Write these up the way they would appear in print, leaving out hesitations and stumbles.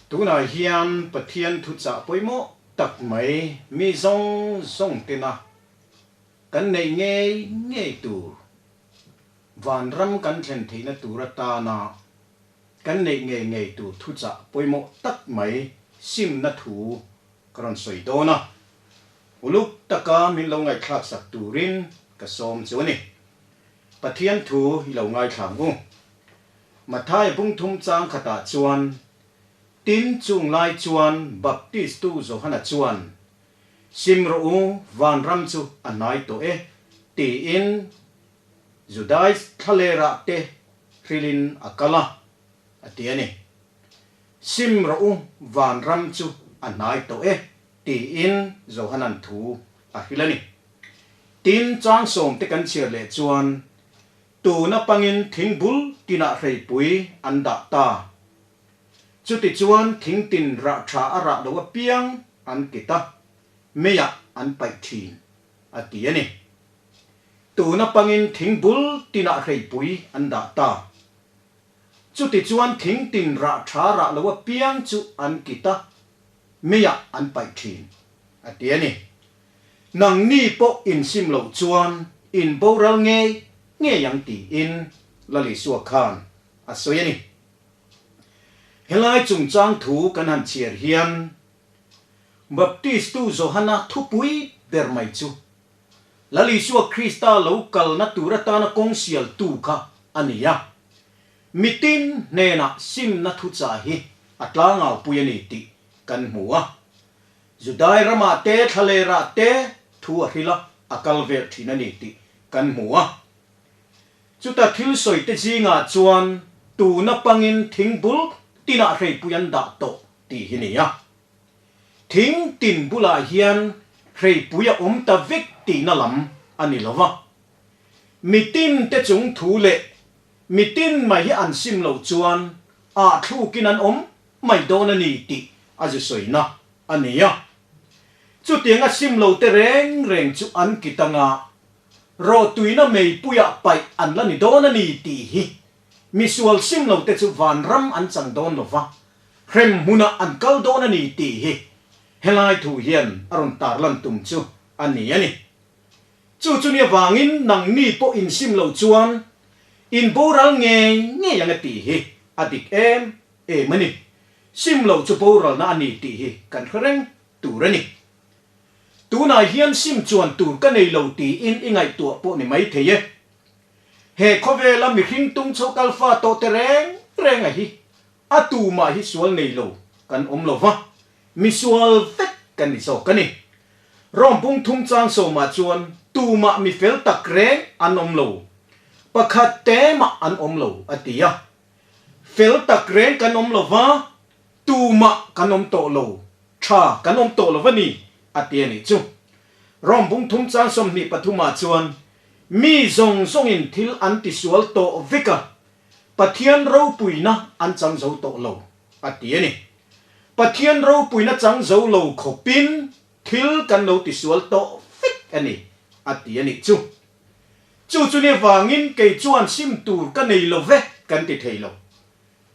Tunah hian Pathian thuchah pawimawh tak mai mi zawng zawng tena kan neih ngei ngei tur, vanram kan thlen theihna tur atana kan neih ngei ngei tur thuchah pawimawh tak mai simna thu ka rawn sawi dawn a, uluk taka min lo ngaihthlak sak turin ka sawm chu a ni. Pathian thu i lo ngaithla ang u. Matthai bungthum chang khatah chuan, Tin, chung lai chuan Baptistu Johana chuan, Sim rawh u, vanram chu a hnai tawh e, tiin Judai thlalerah te hrilhin a kal a, a ti a ni. Sim rawh u, vanram chu a hnai tawh e, tiin Johanan thu a hrilh a ni. Tin, chang sawmte kan chhiar leh chuan, Tuna pangin thing bul tinah hreipui an dah ta. Chutichuan thing tin rah tha a rah lo apiang an kit a, meiah an paih thin, a ti a ni. Tuna pangin thing bul tinah hreipui an dah ta. Chutichuan thing tin rah tha rah lo apiang chu an kit a, meiah an paih thin, a ti a ni. Nangni pawh insim loh chuan in boral ngei ngei ang tiin Lalisua khan a sawi a ni. Helai chungchang thu kan han chhiar hian Baptistu Johana thupui ber mai chu Lalisua Krista lo kalna tur atana kawng sialtu kha a ni a, mitin hnenah simna thuchah hi a tlangaupui a ni tih kan hmu a. Judai ramah te, thlalerah te thu a hril a, a kal vel thin a ni tih kan hmu a. Chuta thil sawi te zingah chuan tuna pangin thing bul tinah hreipui an dah tawh tih hi ni a. Thing tin bulah hian hreipui a awm ta vek tihna lam a ni lo va. Mitin te chung thu leh mitin mai hi an sim loh chuan ahthlûkin an awm mai dawn a ni tih a zu sawina a ni a. Chutiang a sim lo te reng reng chu an kit anga rawhtuina meipuiah paih an la ni dawn a ni tih hi misual sim lo te chu vanram an chang dawn lo va, hrem hmunah an kal dawn a ni tih hi helai thu hian a rawn tarlan tum chu a ni a ni. Chu chu ni avangin nangni pawh insim lo chuan in boral ngei ngei ang a tih hi a dik em em a ni. Sim loh chu boralna a ni tih hi kan hre reng tur a ni. Tunah hian sim chuan tur ka nei lo tiin i ngaihtuah pawh ni mai thei e. He khawvela mihring tung chho kal fa tawh te reng reng a hi a tumah hi sual nei lo kan awm lo va, misual vek kan ni zawk a ni. Rom bung thum chang sawmah chuan tumah mi fel tak reng an awm lo, pakhat te mah an awm lo a ti a. Fel tak reng kan awm lo va, tumah kan awm tawh lo, tha kan awm tawh lo va ni, a ti a nih chu. Rom bung thum chang 23 ah chuan mi zawng zawngin thil an tisual tawh vek a, Pathian ropuina an chang zo tawh lo, a ti a ni. Pathian ropuina chang zo lo khawpin thil kan lo tisual tawh vek a ni, a ti a nih chu. Chu chu ni vangin kei chuan sim tur ka nei lo ve kan ti thei lo.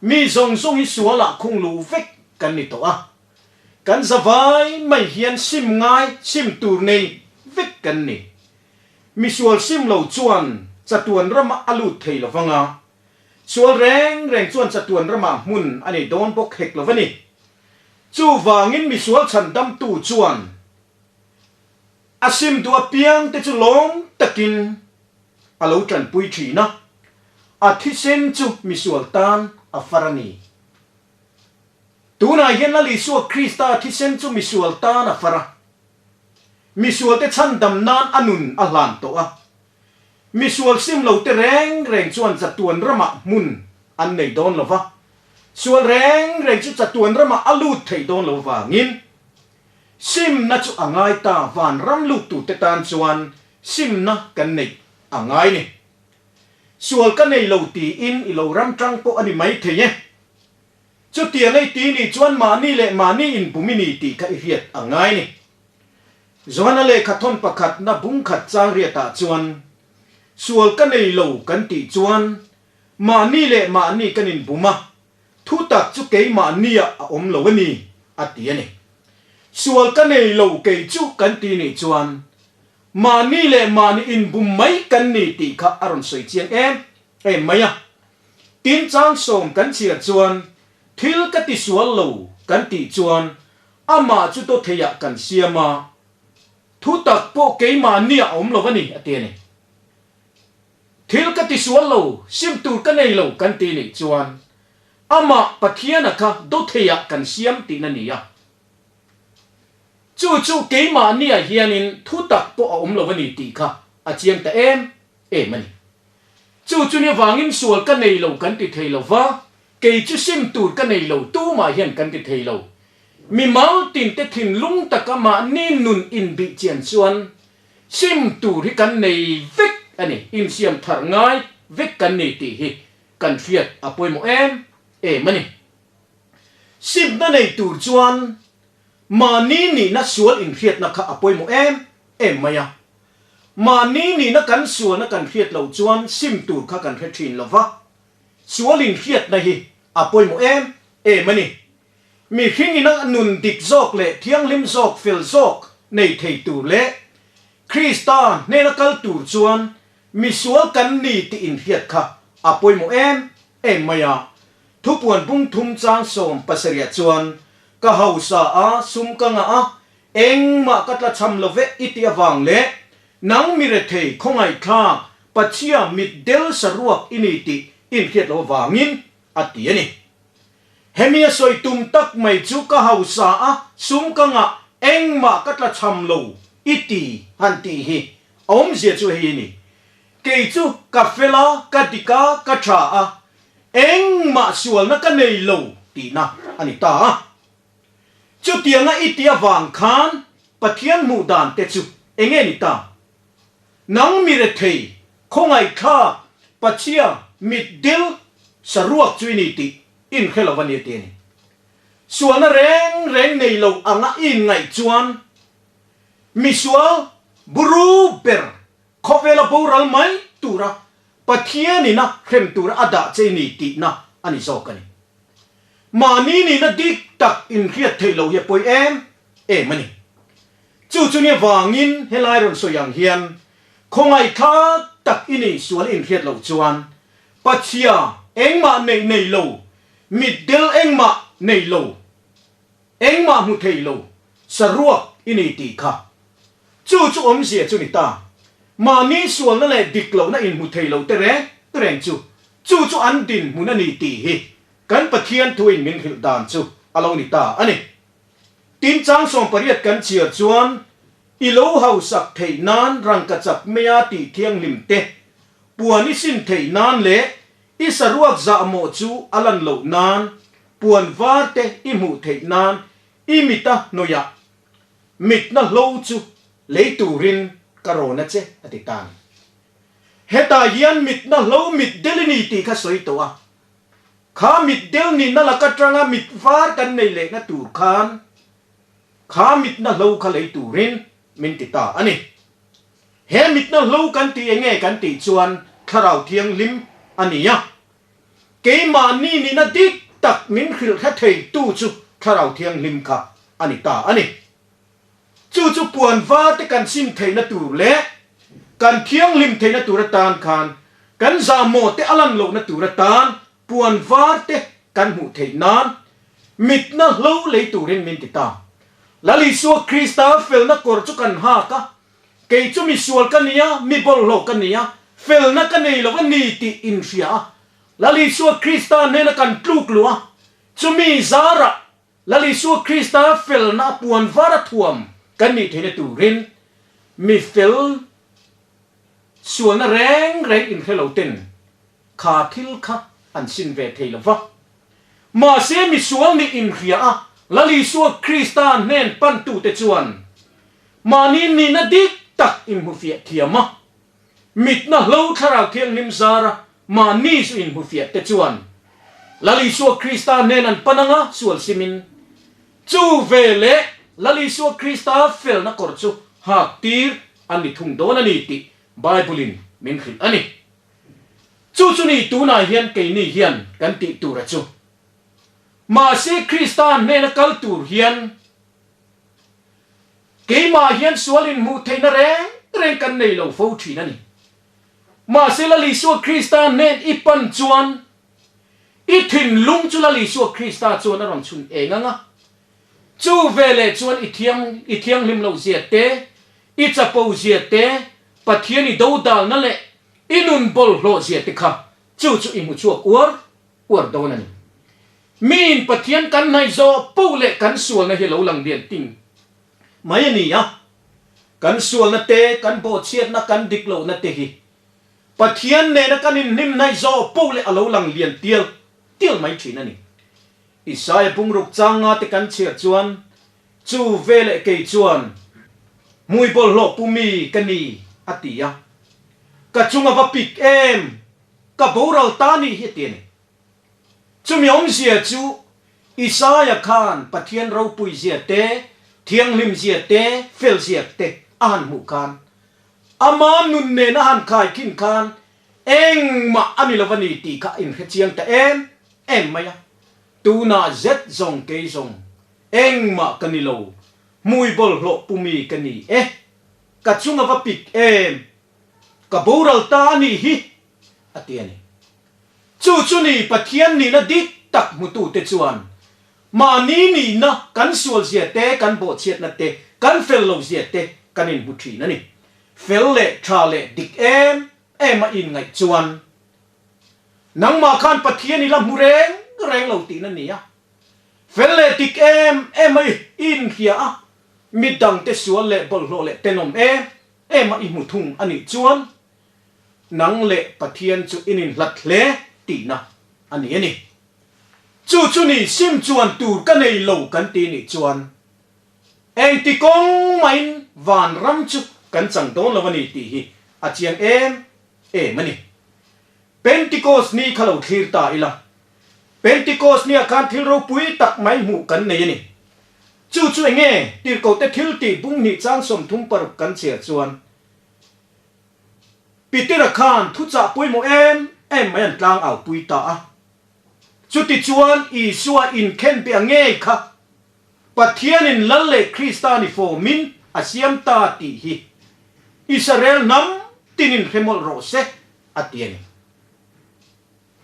Mi zawng zawng hi sualah khung luh vek kan ni tawh a. Kan zavai mai hian sim ngai, sim tur nei vek kan ni. Mi sual sim lo chuan chatuan ramah a lut thei lo vang a, sual reng reng chuan chatuan ramah hmun a nei dawn bawk hek lo va ni. Chuvangin mi sual chhandamtu chuan A sim duh apiang te chu lawm takin a lo tanpui thin a, a thisen chu misual tan a far a ni. Tunah hian Lal Isua Krista thisen chu misual tan a far a, misualte chhandam nan a nun a hlan tawh a. Misual sim lo te reng reng chuan chatuan ramah hmun an nei dawn lo va, sual reng reng chu chatuan ramah a lut thei dawn lo vangin Simna chu a ngai ta, vanram luttute tan chuan simna kan neih a ngai ni. Sual ka nei lo tiin i lo ram tang pawh a ni mai thei e. Chutiang ei ti nih chuan mahni leh mahni inbum i ni tih kha i hriat a ngai ni. Johana lehkha thawn pakhatna bungkhat chang riatah chuan, Sual ka nei lo kan tih chuan mahni leh mahni kan inbum a. Thutak chu keimahniah a awm lo a ni, a ti a ni. Sual ka nei lo kei chu kan ti nih chuan mahni leh mahni inbum mai kan ni tih kha a rawn sawi chiang em em mai a. Tin chang sawm kan chhiar chuan thil ka ti sual lo kan tih chuan amah chu dawtheiah kan siam a, thutak pawh keimahniah a awm lo a ni, a ti a ni. Thil ka ti sual lo, sim tur ka nei lo kan ti nih chuan amah Pathiana kha dawtheiah kan siam tihna ni a. Chu chu keimahniah hianin thutak pawh a awm lo a ni tih kha a chiang ta em em a ni. Chu chu ni vangin sual ka nei lo kan ti thei lo va, kei chu sim tur ka nei lo tumah hian kan ti thei lo. Mimal tinte thinlung taka mahni nun inbih chian chuan Sim tur hi kan nei vek a ni, insiam thar ngai vek kan ni tih hi kan hriat a pawimawh em em a ni. Simna nei tur chuan mahni nihna sual inhriatna kha a pawimawh em em mai a. Mahni nihna kan sualna kan hriat loh chuan sim tur kha kan hre thin lo va, sual inhriatna hi a pawimawh em em a ni. Mihring ina nun dik zawk leh thianghlim zawk fel zawk nei thei tur leh Krista hnena kal tur chuan misual kan ni tih inhriat kha a pawimawh em em mai a. Thupuan bung thum chang 17 chuan, Ka hausa a, sum ka ngah a, engmah ka tlachham lo ve i tih avang leh nang mi rethei khawngaihthlak Pathian mitdel saruak i ni tih inhriat loh avangin a ti a ni. Hemi a sawi tum tak mai chu ka hausa a, sum ka ngah, engmah ka tlachham lo i ti han tih hi a awmzia chu hei a ni. Kei chu ka fel a, ka dik a, ka tha a, engmah sualna ka nei lo tihna a ni ta a. Chutianga i tih avang khan Pathian hmuh dan te chu enge ni ta? Nang mi rethei, khawngaihthlak, Pachhia, mitdil, saruak chu i ni tih inhre lo a ni a ti a ni. Sualna reng reng nei lo anga i inngaih chuan misual buru ber khawvela boral mai tura Pathianin a hrem tura a dah che i ni tihna a ni zawk a ni. Mahni nihna dik tak inhriat theih loh hi a pawi em em a ni. Chu chu nia vangin helai rawn sawi ang hian khawngaihthlak tak i ni sual inhriat loh chuan Pachhia engmah neih nei lo, mitdel engmah nei lo, engmah hmu thei lo, saruak i ni tih kha. Chu chu awmzia chu ni ta. Mahni sualna leh dik lohna inhmu thei lo te reng reng chu, chu chu an dinhmun a ni tih hi kan Pathian thuin min hrilh dan chu a lo ni ta a ni. Tin chang 18 kan chhiar chuan, I lo hausak theih nan rangkachak meia tih thianghlim te, puan i sin theih nan leh i saruak zahmawh chu a lan loh nan, puan var te i hmuh theih nan i mita hnawihah mitna hlo chu lei turin ka rawn a che, a ti ta a ni. Hetah hian mitna hlo mit del i ni tih kha sawi tawh a. Kha mitdel nihna lak atanga mit var kan nei lehna tur khan kha mitna hlo kha lei turin min ti ta a ni. He mitna hlo kan tih enge kan tih chuan Thlarau Thianghlim a ni a. Keimahni nihna dik tak min hrilh hre theitu chu Thlarau Thianghlim kha a ni ta a ni. Chu chu puan var te kan sim theihna tur leh kan thianghlim theihna tur atan khan kan zahmawh te a lan lohna tur atan puan var te kan hmuh theih nan mitna hlo lei turin min ti ta. Lal Isua Krista felna kawr chu kan hak a, kei chu misual ka ni a, mi bawlhhlawh ka ni a, felna ka nei lo a ni tih inhria a, Lal Isua Krista hnena kan tluk luh a, chumi zarah Lal Isua Krista felna a puan var a thuam kan nih theihna turin mi fel sualna reng reng inhre lo ten kha thil kha an sin ve thei lo va. Mahse mi sual nih inhria a Lal Isua Krista hnen pantute chuan mahni nihna dik tak inhmufiah thiam a, Mitna hlo Thlarau Thianghlim zara mahni zu inhmufiah te chuan Lal Isua Krista hnen an pan anga sual simin, chu ve leh Lal Isua Krista felna kawr chu hak tir an ni thung dawn a ni tih Bible-in min hrilh a ni. Chu chu ni tunah hian keini hian kan tih tura chu. Mahse Krista hnena kal tur hian keimah hian sual inhmuh theihna reng reng kan nei lo fo thin a ni. Mahse Lal Isua Krista hnen i pan chuan i thinlung chu Lal Isua Krista chuan a rawn chhun eng ang a. Chu veleh chuan i thiang i thianghlim loh zia te, i chapo zia te, Pathian i dodalna leh i nun bawlhhlawh zia te kha chu chu i hmu chhuak uar uar dawn a ni. Miin Pathian kan hnaih zawh poh leh kan sualna hi lo lang lian ting mai a ni a. Kan sualna te, kan bawhchhiatna, kan dik lohna te hi Pathian nena kan inhnim hnaih zawh poh leh a lo lang lian tial tial mai thin a ni. Isaia bungruk changa te kan chhiar chuan, Chu veleh kei chuan hmui bawlhhlawh pu mi ka ni, a ti a. Ka chung a va pik em? Ka boral ta nih hi a ti a ni. Chumi awmzia chu Isaia khan Pathian ropuizia te, thianghlimzia te, felzia te a han hmuh khan, ama nun nen a han khaikhin khan Engmah a ni lo a ni tih kha a inhre chiang ta em em mai a, tunah zet zawng kei zawng engmah ka ni lo, hmui bawlhhlawh pu mi ka ni e, ka chung a va pik em, ka boral ta a nih hi, a ti a ni. Chu chu ni Pathian nihna dik tak hmutute chuan mahni nihna kan sualzia te, kan bawhchhiatna te, kan fel lohzia te kan inhmu thin a ni. Fel leh tha leh dik em em a inngaih chuan nangmah khan Pathian i la hmu reng reng lo tihna ni a. Fel leh dik em em a i inhria a, mi dangte sual leh bawlhhlawh leh tenawm em em a i hmu thung a nih chuan nang leh Pathian chu in inhlat hle tihna a ni a ni. Chu chu ni sim chuan tur ka nei lo kan ti nih chuan Engti kawng mahin vanram chu kan chang dawn lo a ni tih hi a chiang em em a ni. Pentikos ni kha lo thlir ta ila. Pentikos niah khan thil ropui tak mai hmuh kan nei a ni. Chu chu enge tirhkohte thil tih bunghnih chang 36 kan chhiar chuan Petera khan thuchah pawimawh em em mai an tlang au pui ta a. Chutichuan Isua inkhenbe a ngei kha Pathianin Lal leh Krista ni fawmin a siam ta tih hi Israel hnam tinin hre mawlh rawh se, a ti a ni.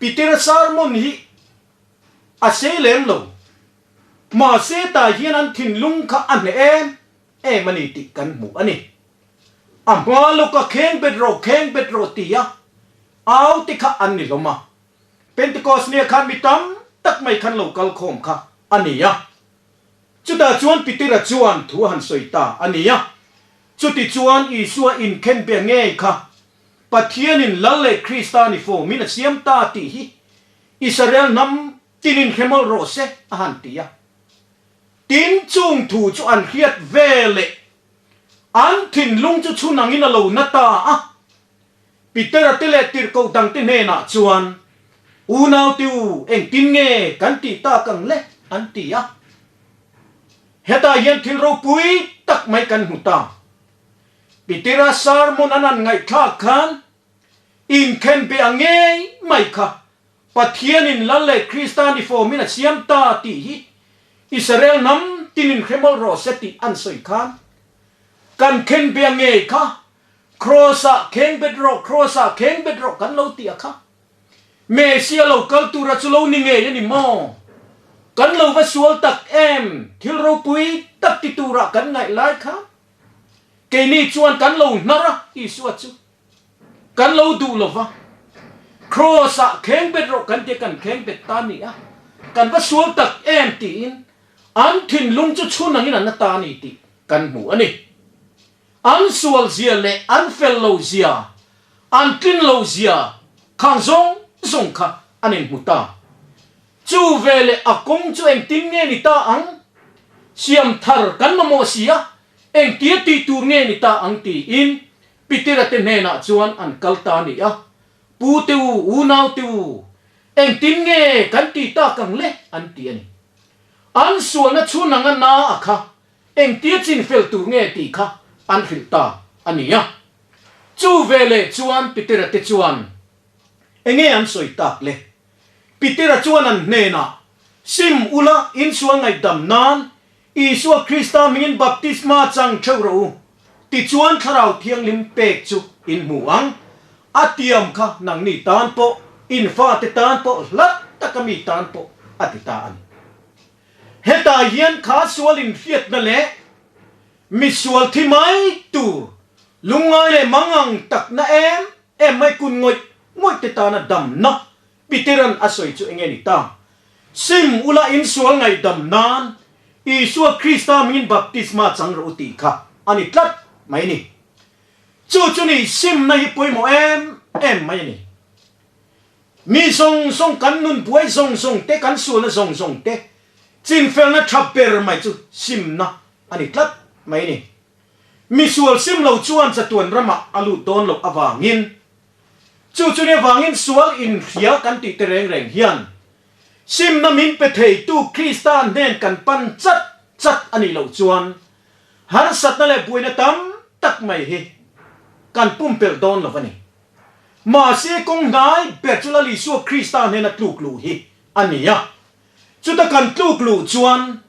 Petera sermon hi a sei lem lo, mahse tah hian an thinlung kha a hneh em em a ni tih kan hmu a ni. A hma lawka kheng bet rawh, kheng bet rawh tia au te kha an ni hlawm a. Pentecost nia khan mi tam tak mai khan lo kal khawm kha a ni a. Chutah chuan Petera chuan thu a han sawi ta a ni a. Chutichuan Isua inkhenbeh ngei kha Pathianin Lal leh Krista ni fawmin a siam ta tih hi Israel hnam tinin hre mawlh rawh se a han ti a. Tin, chung thu chu an hriat ve leh an thinlung chu chhun angin a lo na ta a. Petera te leh tirhkoh dangte hnenah chuan, Unaute u, engtin nge kan tih tak ang le? an ti a. Hetah hian thil ropui tak mai kan hmu ta. Petera sermon an han ngaihthlak khan inkhenbe a ngei mai kha Pathianin Lal leh Krista ni fawmin a siam ta tih hi Israel hnam tinin hre mawlh rawh se tih an sawi khan kan khenbe a ngei kha Kraws-ah kheng bet rawh, Kraws-ah kheng bet rawh kan lo tih a kha. Messia lo kal tura chu lo ni ngei a ni maw? Kan lo va sual tak em? Thil ropui tak ti turah kan ngaih lai kha keini chuan kan lo hnar a, Isua chu kan lo duh lo va. Kraws-ah kheng bet rawh kan tia kan kheng bet ta ni a, kan va sual tak em tiin an thinlung chu chhun angin an la ta a ni tih kan hmu a ni. An sual zia leh an fel lo zia, an tlin lo zia khang zawng zawng kha an inhmu ta. Chu ve leh a kawng chu engtin nge ni ta ang? Siam thar kan mamawh si a, engtia tih tur nge ni ta ang tiin Petera te hnenah chuan an kal ta a ni a, Pu te u, unau te u, engtin nge kan tih tak ang le? an ti a ni. An sualna chhun anga na a kha Engtia chin fel tur nge tih kha an hrilh ta a ni a. Chu veleh chuan Petera te chuan enge an sawi tak le? Petera chuan an hnenah. Sim ula, in sual ngaihdam nan Isua Krista hmingin baptisma chang theuh rawh u, tichuan Thlarau Thianghlim pek chu in hmu ang. A tiam kha nangni tan pawh, in fate tan pawh, hlat taka mi tan pawh a ti ta a ni. Hetah hian kha sual inhriatna leh misual thi mai tur lungngai leh mangang takna em em mai kun ngawih ngawih te tana damna Peteran a sawi chu enge ni ta? Sim ula in sual ngaihdam nan Isua Krista hmingin baptisma chang rawh u tih kha a ni tlat mai ni. Chu chu ni simna hi pawimawh em em mai a ni. Mi zawng zawng kan nun buai zawng zawng te kan sualna zawng zawng te chinfelna tha ber mai chu simna a ni tlat mai ni. Mi sual sim lo chuan chatuan ramah a lut dawn loh avangin Chu chu nia vangin sual inhria kan tih te reng reng hian simna min pe theitu Krista hnen kan pan chat chat a nih loh chuan harsatna leh buaina tam tak mai hi kan pumpelh dawn lo a ni. Mahse kawng hnai ber chu Lal Isua Krista hnena tluk luh hi a ni a, chuta kan tluk luh chuan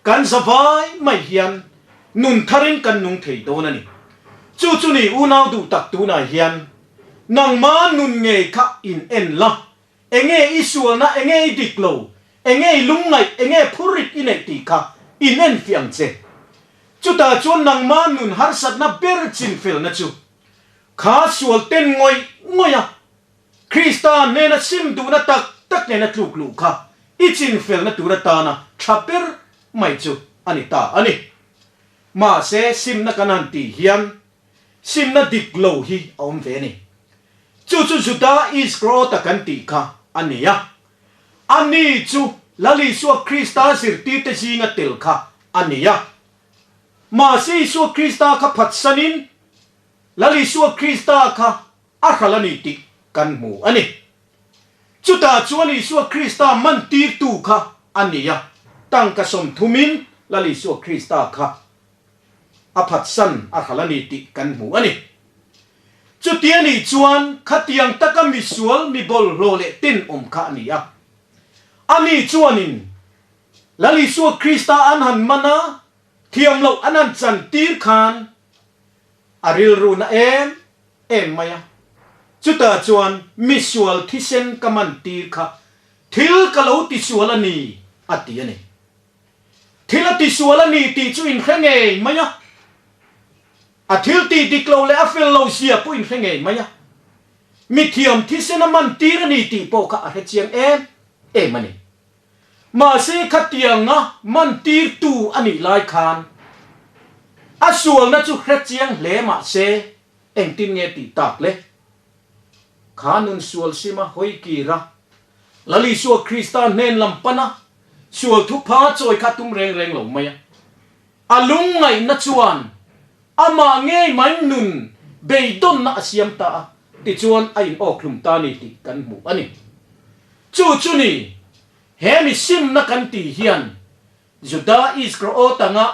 Kan zavai mai hian nun tharin kan nung thei dawn a ni. Chu chu ni unau duh tak tunah hian nangma nun ngei kha in en la, enge i sualna, enge i dik lo, enge i lungngaih, enge phurrit i neih tih kha in en fiah ang che. Chutah chuan nangma nun harsatna ber chinfelna chu kha sual ten ngawih ngawih a, Krista hnena sim duhna tak tak nena tluk luh kha i chinfelna tur atana tha ber mai chu a ni ta a ni. Mahse, simna kan han tih hian simna dik lo hi a awm ve a ni. Chu chu Juda Iskariota kan tih kha a ni a. Ani chu Lal Isua Krista zirtirte zinga tel kha a ni a. Mahse, Isua Krista kha phatsanin Lal Isua Krista kha a hral a ni tih kan hmu a ni. Chutah chuan Isua Krista mantirtu kha a ni a, tangka sawmthumin Lal Isua Krista kha a phatsan a hral a ni tih kan hmu a ni. Chuti a nih chuan khatiang taka misual, mi bawlhhlawh leh tenawm kha a ni a. Ani chuanin Lal Isua Krista an han man a, thiam loh an han chantir khan a rilru na em em mai a, chutah chuan misual thisen ka man tir kha thil ka lo tisual a ni a ti a ni. Thil a tisual a ni tih chu inhre ngei mai a, a thil tih dik lo leh a fel lo zia pawh inhre ngei mai a, mithiam thisen a man tir a ni tih pawh kha a hre chiang em em a ni. Mahse khatianga mantirtu a nih lai khan a sualna chu hre chiang hle mahse engtin nge tih tak le? Kha nun sual sima hawi kir a, Lal Isua Krista hnen lam pan a, sual thupha chawi kha tum reng reng lo mai a. A lungngaihna chuan amah ngei mai nun beidawnna a siam ta a, tichuan a inawkhlum ta ni tih kan hmu a ni. Chu chu ni, he mi simna kan tih hian Juda Iskaraot anga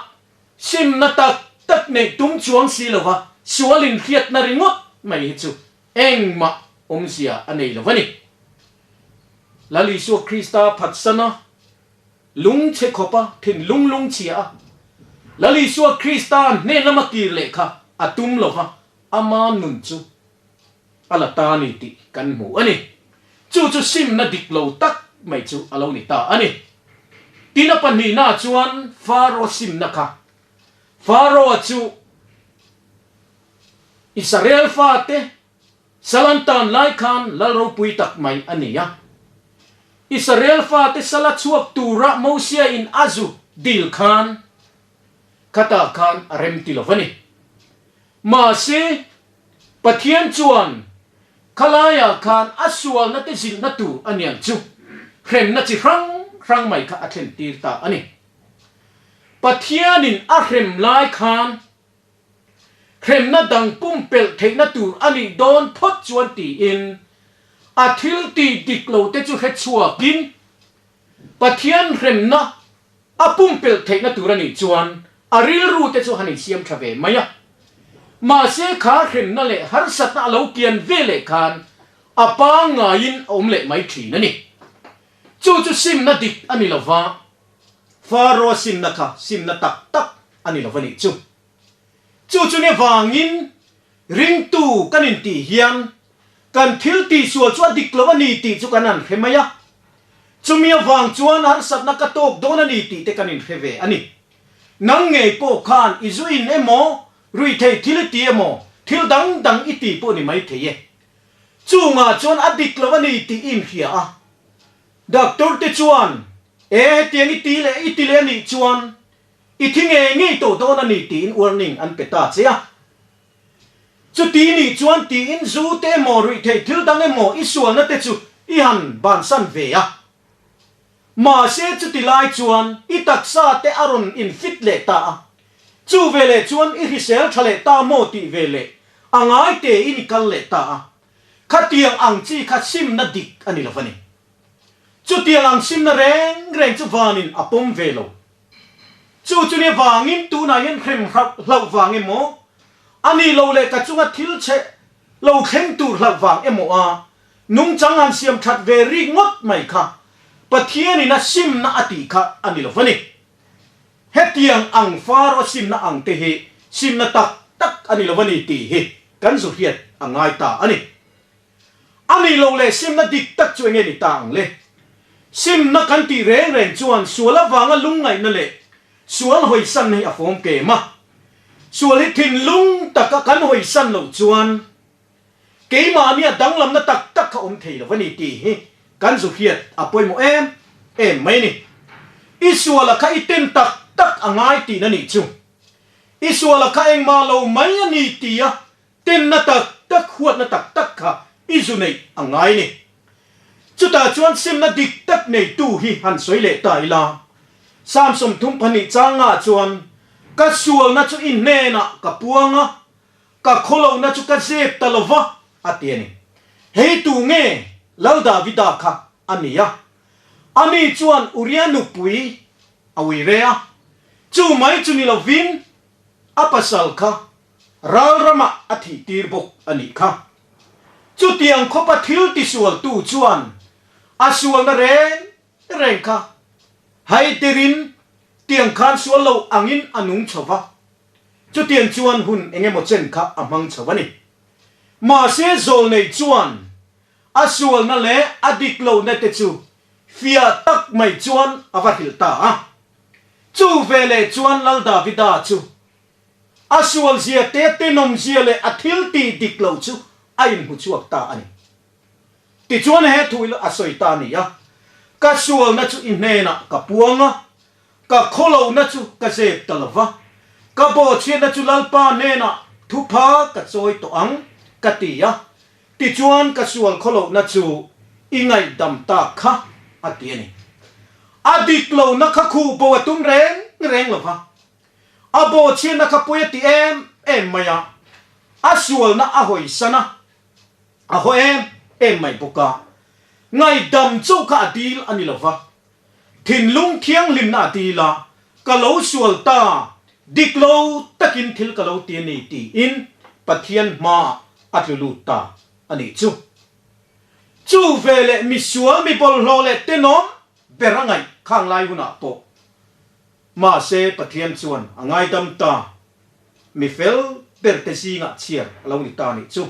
simna tak tak neih tum chuang si lova sual inhriatna ringawt mai hi chu engmah awmzia a nei lo a ni. Lal Isua Krista phatsana Lungchhe khawpa thinlung lungchhia a Lal Isua Krista hnen lama kir leh kha a tum lo va, ama nun chu a la ta a ni tih kan hmu a ni. Chu chu simna dik lo tak mai chu a lo ni ta a ni. Tin a pahnihna chuan Faro simna kha Faro-a chu Israel fate Sal an tan lai khan lal ropui tak mai a ni a. Israel fate sala chhuak tura Mosia in a zu dil khan khatah khan a rem ti lo a ni. Mahse, Pathian chuan khalaiah khan a sualna te zilhna tur a niang chu hremna chi hrang hrang mai kha a thlen tir ta a ni. Pathianin a hrem lai khan Hremna dang pumpelh theihna tur a nih dawn phawt chuan tiin a thil tih dik lo te chu hre chhuakin Pathian hremna a pumpelh theihna tur a nih chuan a rilru te chu han insiam tha ve mai a. Mahse kha hremna leh harsatna a lo kian ve leh khan a pangngaiin a awm leh mai thin a ni. Chu chu simna dik a ni lo va, Faro simna kha simna tak tak a ni lo va nih chu. Chu chu ni vangin ringtu kan intih hian kan thil tihsual chu a dik lo a ni tih chu kan han hre mai a. Chumi avang chuan harsatna ka tawk dawn a ni tih te kan inhre ve a ni. Nang ngei pawh khan i zu in emaw, ruihtheih thil i ti emaw, thil dang dang i ti pawh ni maithei e. Chungah chuan a dik lo a ni tih i inhria a. Doctor te chuan, E hetiang i ti leh i ti leh a nih chuan i thi ngei ngei tawh dawn a ni tiin warning an pe ta che a. Chuti nih chuan tiin zu te emaw ruihtheih thil dang emaw i sualna te chu i han bansan ve a. Mahse chuti lai chuan i taksa te a rawn in fit leh ta a, chu veleh chuan i hrisel tha leh ta maw tih veleh a ngai tein i kal leh ta a, khatiang ang chi kha simna dik a ni lo va ni. Chutiang ang simna reng reng chu vanin a pawm ve lo. Chu chu nia vangin tunah hian hrem hlauh vang emaw, a nih loh leh ka chunga thil chhe lo thleng tur hlauh vang emaw a nungchang han siam that ve rik ngawt mai kha Pathianin a simna a tih kha a ni lo va ni. Hetiang ang Faro simna ang te hi simna tak tak a ni lo va ni tih hi kan zu hriat a ngai ta a ni. A nih loh leh simna dik tak chu enge ni ta ang le? Simna kan tih reng reng chuan sual avanga lungngaihna leh sual hawisanna hi a fawm kem a. Sual hi thinlung taka kan hawisan loh chuan keimahnia danglamna tak tak kha awm thei lo a ni tih hi kan zu hriat a pawimawh em em mai a ni. I suala kha i ten tak tak a ngai tihna nih chu. I suala kha engmah lo mai a ni tia Tenna tak tak, huatna tak tak kha i zu neih a ngai ni. Chutah chuan simna dik tak neitu hi han sawi leh ta ila. Psalm 32 changah chuan, Ka sualna chu i hnenah ka puang a, ka khawlohna chu ka zep ta lo va, a ti a ni. Hei tu nge Lal Davida kha a ni a? Ani chuan Uria nupui a ui re a, chu mai chu ni lovin a pasal kha Ral ramah a thih tir bawk a nih kha. Chutiang khawpa thil tisualtu chuan a sualna reng reng kha haiterin tiang khan sual lo angin a nung chho va, chutiang chuan hun eng emaw chen kha a hmang chho a ni. Mahse zawlnei chuan a sualna leh a dik lohna te chu fiah tak mai chuan a va hrilh ta a. Chu veleh chuan Lal Davida chu A sualzia te tenawmzia leh a thil tih dik lo chu a inhmu chhuak ta a ni. Tichuan he thu ila a sawi ta a ni a, Ka sualna chu i hnenah ka puang a, ka khawlohna chu ka zep ta lo va, ka bawhchhiatna chu Lalpa hnenah thupha ka chawi tawh ang, ka ti a, tichuan ka sual khawlohna chu i ngaihdam tak kha, a ti a ni. A dik lohna kha khuh bo a tum reng reng lo va, A bawhchhiatna kha pawi a ti em em mai a, a sualna a hawisan a, a haw em em mai bawk a. Ngaihdam chauh kha a dil a ni lo va, thinlung thianghlimna a dil a, ka lo sual ta, dik lo takin thil ka lo ti a ni tiin Pathian hmaah a tlu lut ta a nih chu. Chu veleh misual mi bawlhhlawh leh tenawm ber a ngaih khang lai hunah pawh Mahse, Pathian chuan a ngaidam ta, mi fel berte zingah chhiar a lo ni ta nih chu.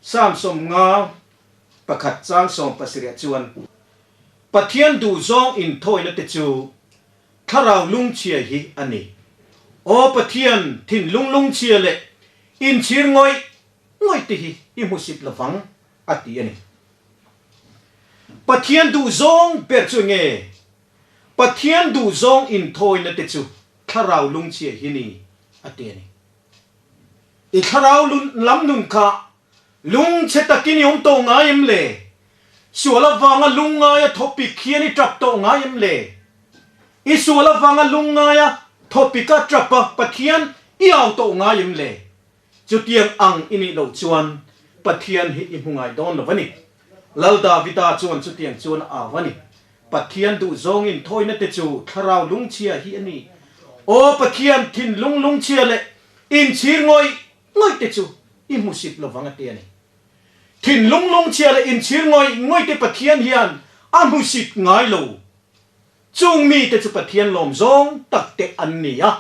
Psalm 51 chang 17 chuan, Pathian duhzawng inthawina te chu thlarau lungchhia hi a ni. Aw Pathian, thinlung lungchhia leh inchhir ngawih ngawih te hi i hmusit lovang, a ti a ni. Pathian duhzawng ber chu enge? Pathian duhzawng inthawina te chu thlarau lungchhia hi ni, a ti a ni. I thlarau lam nun kha lungchhe takin i awm tawh ngai em le? Sual avanga lungngaia thawpik hian i tap tawh ngai em le? I sual avanga lungngaia thawpika tapa Pathian i au tawh ngai em le? Chutiang ang i nih loh chuan Pathian hi i hmu ngai dawn lo a ni. Lal Davida chuan chutiang chuan a au a ni. Pathian duhzawngin thawina te chu thlarau lungchhia hi a ni. Aw Pathian, thinlung lungchhia leh inchhir ngawih ngawih te chu i hmusit lovang a ti a ni. Thinlung lungchhia leh inchhir ngawih ngawih te Pathian hian A hmusit ngai lo. Chung mite chu Pathian lawm zawng tak te an ni a,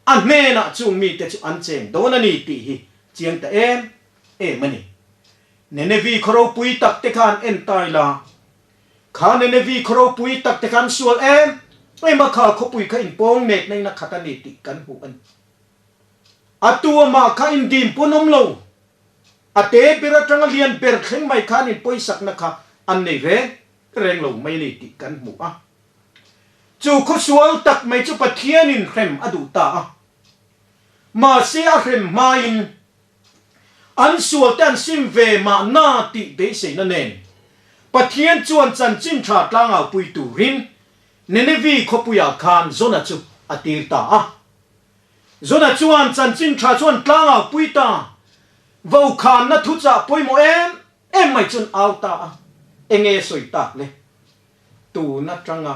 a hnenah chung mite chu an cheng dawn a ni tih hi chiang ta em em a ni. Nenevi khaw ropui tak te khan en tai la, kha Nenevi khaw ropui tak te khan sual em em a, kha khawpui kha inpawng nekna in a khat a ni tih kan hmuh a ni. A tu amah kha indim pawn awm lo, a te ber atanga lian ber thleng mai khan inpawisakna kha an nei reng reng lo mai a ni tih kan hmu a. Chu khawsual tak mai chu Pathianin hrem a duh ta a. Mahse a hrem hmain an sualte an sim ve mahna tih beiseina nen Pathian chuan chanchin tha tlangaupui turin Ninevi khawpuiah khan Jona chu a tir ta a. Jona chuan chanchin tha chuan tlangaupui ta, Vokhanna thuchah pawimawh em em mai chuan au ta a, enge sawi tak le? Tun atanga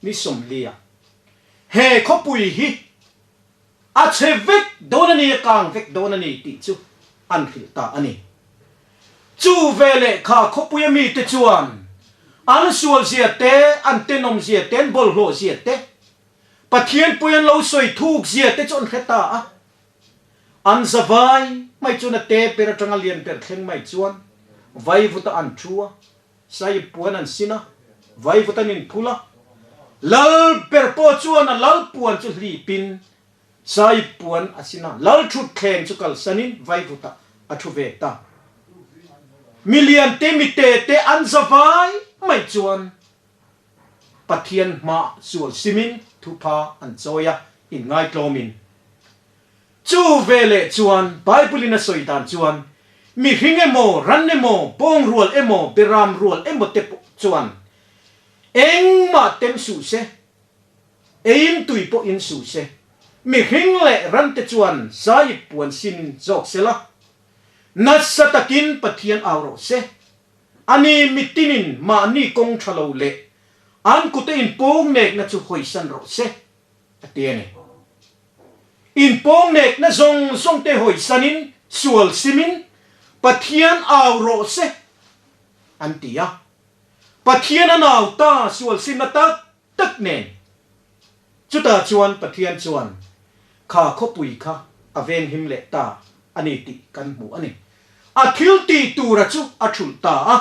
ni sawmliah he khawpui hi a chhe vek dawn a ni, a kang vek dawn a ni tih chu an hrilh ta a ni. Chu veleh kha khawpuia mite chuan an sualzia te, an tenawmzia te, an bawlhhlawhzia te, Pathian pui an lo sawi thukzia te chu an hre ta a. An za vai mai chuan a te ber atanga lian ber thleng mai chuan vaivuta an thu a, Sahib puan an sin a, vaivut an inphul a. Lal ber pawh chuan a lal puan chu hlipin Sahib puan a sin a, lal thutthleng chu kalsanin vaivutah a thu ve ta. Milian te mite te an za vai mai chuan Pathian hmah sual simin thupha an chawi a, inngaitlawmin. Chu veleh chuan Bible-in a sawi dan chuan mihring emaw, ran emaw, bawng rual emaw, beram rual emaw te pawh chuan engmah tem suh se, eiin tui pawh in suh se, mihring leh ran te chuan zaip puan sin zawk se la, nasa takin Pathian au rawh se. Ani mitinin mahni kawng tha lo leh an kute inpawng nekna chu hawisan rawh se, a ti a ni. Inpawng nekna zawng zawng te hawisanin sual simin Pathian au rawh se, an ti a. Pathian an au ta sual simna tak tak nen. Chutah chuan Pathian chuan kha khawpui kha a venghim leh ta a ni tih kan hmu a ni. A thil tih tura chu a thulh ta a.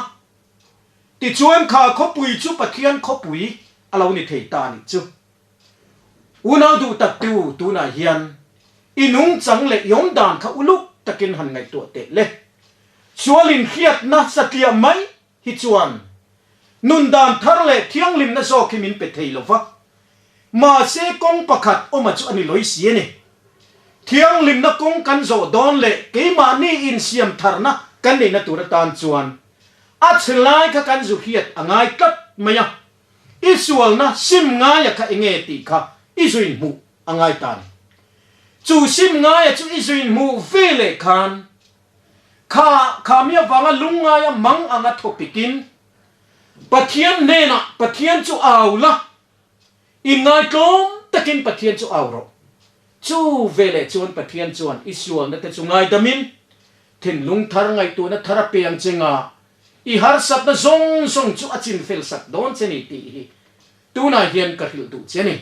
Tichuan kha khawpui chu Pathian khawpui a lo ni thei ta a nih chu. Unau duh tak te u, tunah hian i nungchang leh i awmdan kha uluk takin han ngaihtuah teh le. Sual inhriatna satliah mai hi chuan nun dan thar leh thianghlimna zawk hi min pe thei lo va, mahse kawng pakhat awma chu a ni lawi si a ni. Thianghlimna kawng kan zawh dawn leh keimahni insiam tharna kan neihna tur atan chuan a chhe lai kha kan zu hriat a ngai tlat mai a, i sualna sim ngaia kha enge tih kha i zuin hmuh a ngai ta a ni. Chu sim ngaia chu i zuin hmuh ve leh khan Kha kha mi avanga lungngaia mang anga thawpikin Pathian hnenah Pathian chu au la, inngaihtlawm takin Pathian chu au rawh. Chu veleh chuan Pathian chuan i sualna te chu ngaidamin thinlung thar ngaihtuahna thar a pe ang che nga, i harsatna zawng zawng chu a chinfel sak dawn che ni tih hi tunah hian ka hrilh duh che a ni.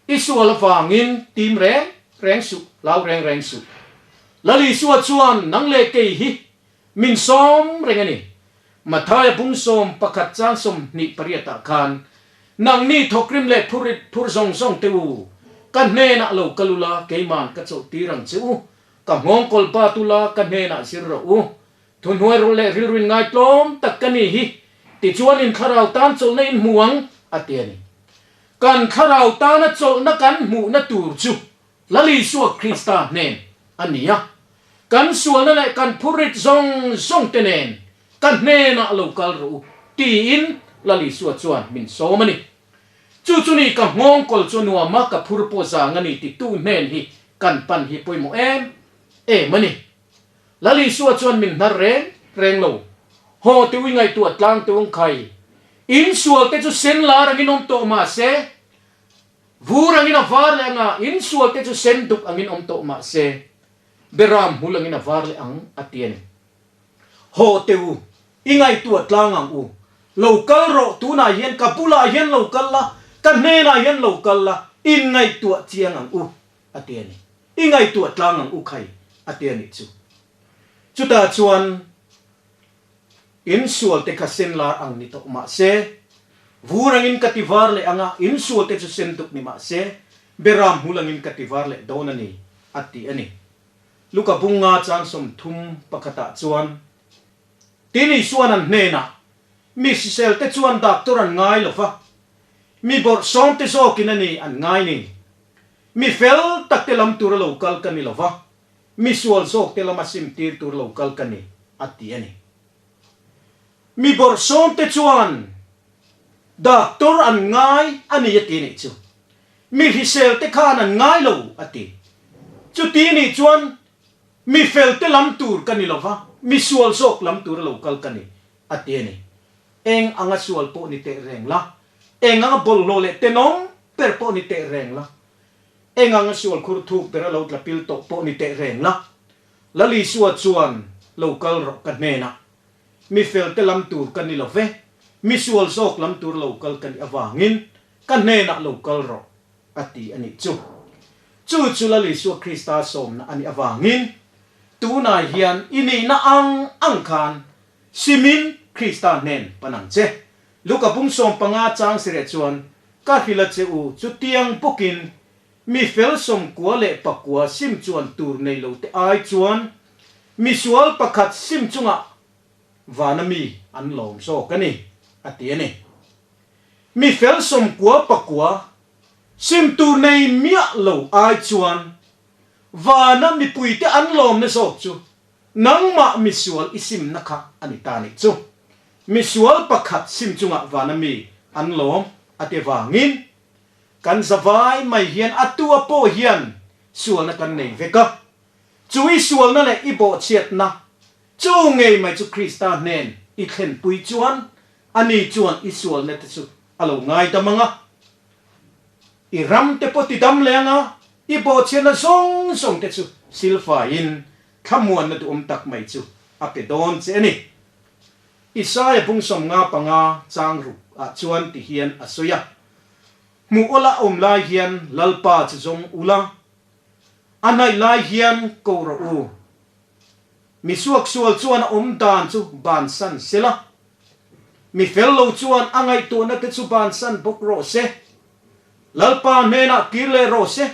I sual avangin tim reng reng suh, hlau reng reng suh. Lal Isua chuan nang leh kei hi min sawm reng a ni. Mathaia bung 11 chang 28 ah khan, Nangni thawkrim leh phurit phur zawng zawng te u, ka hnenah lo kal ula, keiman ka chawlh tir ang che u. Ka nghawng kawl bat ula, ka hnenah zir rawh u. Thuhnuai rawh leh rilru in ngaitlawm tak ka ni hi, tichuan in thlarau tan chawlhna in hmu ang, a ti a ni. Kan thlarau tana chawlhna kan hmuhna tur chu Lal Isua Krista hnen a ni a. Kan sualna leh kan phurrit zawng zawng te nen ka hnenah lo kal rawh u, tiin Lal Isua chuan min sawm a ni. Chu chu ni ka nghawng kawl chu nuam a, ka phur pawh zang a ni titu hnen hi kan pan hi pawimawh em em a ni. Lal Isua chuan min hnar reng reng lo. Haw te ui ngaihtuah tlang te ung khai. In sual te chu sen lar angin awm tawh mah se, vur angin a var leh anga, in sual te chu sen duk angin awm tawh mah se, beram hmul angin a var leh ang, a ti a ni. Haw te u, i ngaihtuah tlang ang u. Lo kal rawh, tunah hian ka bulah hian lo kal la, ka hnenah hian lo kal la, inngaihtuah chiang ang u, a ti a ni. I ngaihtuah tlang ang u khai, a ti a nih chu. Chutah chuan insual te kha sen lar ang ni tawh mah se, vur angin ka ti var leh ang a, insual te chu sen duk ni mah se, beram hmul angin ka ti var leh dawn a ni, a ti a ni. Luka bunga chang 31 ah chuan, Tin Isuan an hnenah, Mi hrisel te chuan doctor an ngai lo va, mi bawrhsawm te zawkin a ni an ngai ni. Mi fel tak te lam tura lo kal ka ni lo va, mi sual zawk te lama sim tir tur lo kal ka ni, a ti a ni. Mi bawrhsawm te chuan doctor an ngai a ni a ti nih chu. Mi hrisel te khan an ngai lo a ti. Chuti nih chuan Mi fel te lam tur ka ni lova, mi sual zawk lam tura lo kal ka ni, a ti a ni. Eng anga sual pawh ni teh reng la, eng anga bawlhhlawh leh tenawm ber pawh ni teh reng la, eng anga sual khur thuk bera lo tla pil tawh pawh ni teh reng la, Lal Isua chuan lo kal rawh ka hnenah. Mi fel te lam tur ka ni lo ve, mi sual zawk lam tur lo kal ka nih avangin ka hnenah lo kal rawh, a ti a nih chu. Chu chu Lal Isua Krista sawmna a nih avangin tunah hian i nihna ang ang khan simin Krista hnen pan ang che. Luka bung 15 chang sireh chuan, Ka hrilh a che u, chutiang bawkin mi fel 99 sim chuan tur nei lo te ai chuan mi sual pakhat sim chungah vana mi an lawm zawk a ni, a ti a ni. Mi fel 99 sim tur nei miah lo ai chuan vana mipuite an lawmna zawk chu nangmah misual i simna kha a ni ta nih chu. Misual pakhat sim chungah vana mi an lawm a ti vangin kan zavai mai hian a tua pawh hian sualna kan nei vek a. Chu i sualna leh i bawhchhiatna chu ngei mai chu Krista hnen i thlenpui chuan Ani chuan i sualna te chu a lo ngaidam ang a, i ram te pawh ti dam leh ang a, i bawhchhiatna zawng zawng te chu silfaiin thlamuanna duhawm tak mai chu a pe dawn che a ni. Isaia bung 55 chang ruk ah chuan ti hian a sawi a, Hmuh awla awm lai hian Lalpa chu zawng ula, a hnaih lai hian ko rawh u. Mi suaksual chuan a awm dan chu bansan sela, mi fel lo chuan a ngaihtuahna te chu bansan bawk rawh se. Lalpa hnenah kir leh rawh se,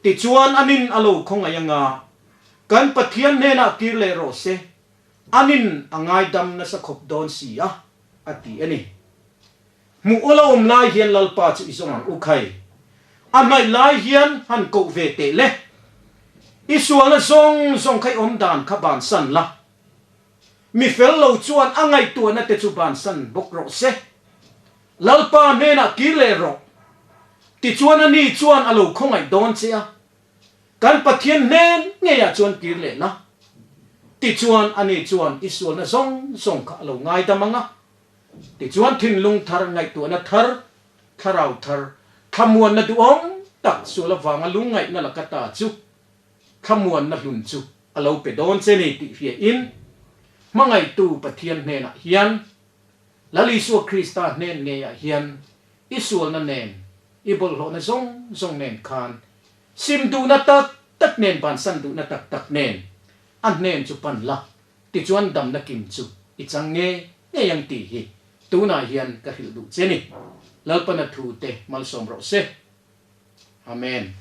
tichuan a nin a lo khawngaih anga, kan Pathian hnenah kir leh rawh se, a nin a ngaidam nasa khawp dawn si a, a ti a ni. Hmuh awl a awm lai hian Lalpa chu i zawng ang u khai. A hnaih lai hian han koh ve teh le. I sualna zawng zawng kha i awm dan kha bansan la. Mi fel lo chuan a ngaihtuahna te chu bansan bawk rawh se. Lalpa hnenah kir leh rawh. Tichuan ani chuan a lo khawngaih dawn che a. Kan Pathian hnen ngeiah chuan kir leh la. Tichuan ani chuan i sualna zawng zawng kha a lo ngaidam ang a. Tichuan thinlung thar, ngaihtuahna thar, thlarau thar, thlamuanna duhawm tak sual avanga lungngaihna laka ta chu thlamuanna hlun chu a lo pe dawn che ni tih hriain hmangaihtu Pathian hnenah hian Lal Isua Krista hnen ngeiah hian i sualna nen, i bawlhhlawhna zawng zawng nen khan sim duhna tak tak nen, bansan duhna tak tak nen a hnen chu pan la. Tichuan damna kim chu i chang nge ngei ang tih hi tunah hian ka hrilh duh che ni. Lalpana thu te malsawm rawh se. Amen.